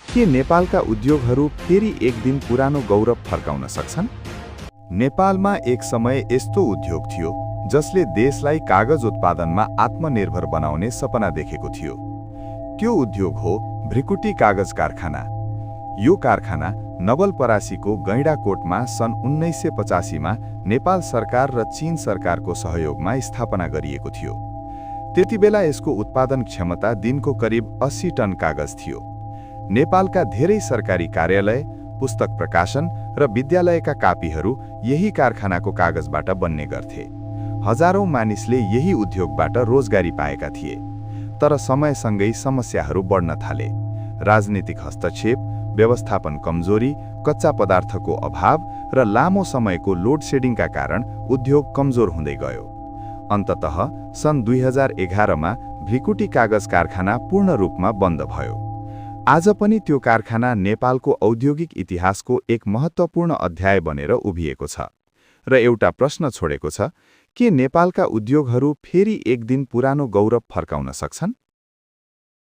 के नेपालका उद्योगहरू फेरि एक दिन पुरानो गौरव फर्काउन सक्छन्? नेपालमा एक समय यस्तो उद्योग थियो जसले देशलाई कागज उत्पादनमा आत्मनिर्भर बनाउने सपना देखेको थियो। त्यो उद्योग हो भृकुटी कागज कारखाना। यो कारखाना नवलपरासीको गैंडाकोटमा सन् 1985 मा नेपाल सरकार र चीन सरकारको सहयोगमा स्थापना गरिएको थियो। त्यतिबेला यसको उत्पादन क्षमता दिनको करिब 80 टन कागज थियो। नेपालका धेरै सरकारी कार्यालय, पुस्तक प्रकाशन र विद्यालयका कापीहरू यही कारखानाको कागजबाट बन्ने गर्थे। हजारौं मानिसले यही उद्योगबाट रोजगारी पाएका थिए। तर समयसँगै समस्याहरू बढ्न थाले। राजनीतिक हस्तक्षेप, व्यवस्थापन कमजोरी, कच्चा पदार्थको अभाव र लामो समयको लोड सेडिङका कारण उद्योग कमजोर हुँदै गयो। अन्ततः सन् 2011 मा भृकुटी कागज कारखाना पूर्ण रूपमा बन्द भयो। आज पनि त्यो कारखाना नेपालको औद्योगिक इतिहासको एक महत्त्वपूर्ण अध्याय बनेर उभिएको छ र एउटा प्रश्न छोडेको छ, के नेपालका उद्योगहरू फेरि एक दिन पुरानो गौरव फर्काउन सक्छन्?